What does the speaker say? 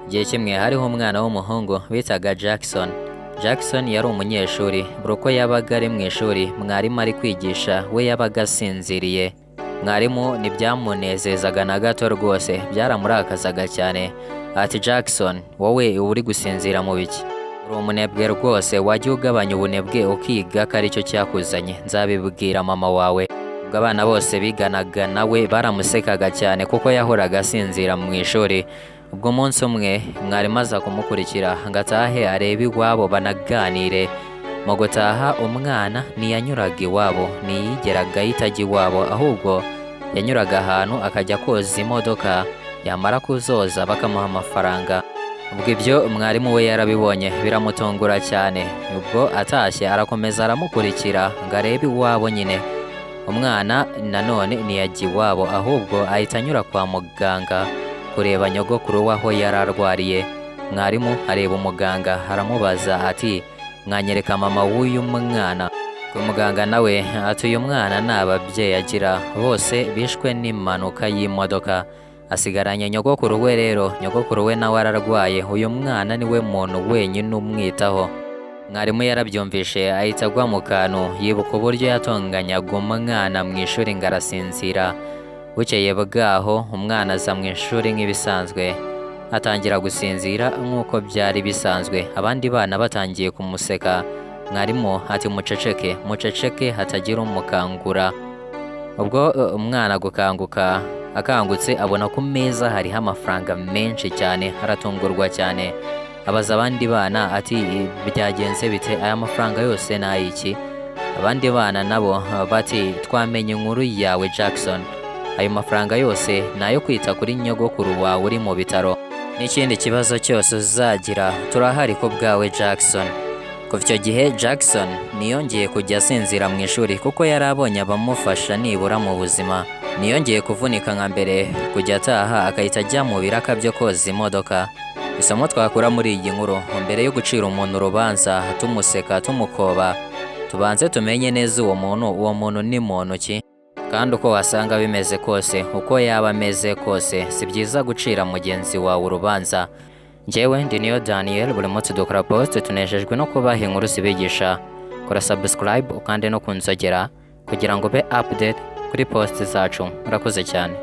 Igihe kimwe hariho umwana w'umuhungu bitaga Jackson. Jackson yari umunyeshuri. Buri uko yabaga ari mu ishuri, mwarimu ari kwigisha, we yabaga asinziriye. Mwarimu ntibyamunezezaga na gato rwose, byaramurakazaga cyane. Ati: "Jackson, wowe uba uri gusinzira mu biki? Uri umunebwe rwose, wajya ugabanya ubunebwe ukiga ko aricyo cyakuzanye, nzabibwira mama wawe." Ubwo abana bose biganaga nawe baramusekaga cyane kuko yahoraga asinzira mu ishuri. Ubwo umunsi umwe mwarimu aza kumukurikira ngo atahe arebe iwabo banaganire. Mu gutaha, umwana ntiyanyuraga iwabo, ntiyigeraga ahita ajya iwabo, ahubwo yanyuraga ahantu akajya koza imodoka, yamara kuzoza bakamuha amafaranga. Ubwo ibyo mwarimu we yarabibonye, biramutungura cyane. Ubwo atashye arakomeza aramukurikira ngo arebe iwabo nyine. Umwana nanone ntiyajya iwabo, ahubwo ahita anyura kwa muganga kureba nyogokuru we aho yari arwariye. Mwarimu areba umuganga, aramubaza ati: "Mwanyereka mama w'uyu mwana?" Muganga nawe ati: "Uyu mwana nta babyeyi agira, bose bishwe n'impanuka y'imodoka, asigaranye nyogokuru we. Rero nyogokuru we nawe ararwaye, uyu mwana niwe muntu wenyine umwitaho." Mwarimu yarabyumvishe ahita agwa mu kantu, yibuka uburyo yatonganyaga umwana mu ishuri ngo arasinzira. Bukeye bwaho umwana aza mu ishuri nk'ibisanzwe, atangira gusinzira nk'uko byari bisanzwe. Abandi bana batangiye kumuseka. Mwarimu ati: "Muceceke, muceceke, hatagira umukangura." Ubwo umwana gukanguka, akangutse abona ku meza hariho amafaranga menshi cyane, aratungurwa cyane. Abaza abandi bana ati: "Byagenze bite? Aya mafaranga yose ni ay'iki?" Abandi bana nabo bati: "Twamenye inkuru yawe Jackson, ayo mafaranga yose ni ayo kwita kuri nyogokuru wawe uri mu bitaro. N'ikindi kibazo cyose uzagira, turahari ku bwawe Jackson." Kuva icyo gihe Jackson ntiyongeye kujya asinzira mu ishuri kuko yari abonye abamufasha nibura mu buzima. Ntiyongeye kuvunika nka mbere, kujya ataha agahita ajya mu biraka byo koza imodoka. Isomo twakura muri iyi nkuru: mbere yo gucira umuntu urubanza tumuseka, tumukoba, tubanze tumenye neza uwo muntu, uwo muntu ni muntu ki. Kandi uko wasanga bimeze kose, uko yaba ameze kose, si byiza gucira mugenzi wawe urubanza. Njyewe ndi Niyo Daniel. Buri munsi dukora post, tunejejwe no kubaha inkuru zibigisha. Kora subscribe, ukande no ku nzogera kugira ngo ube update kuri post zacu. Murakoze cyane.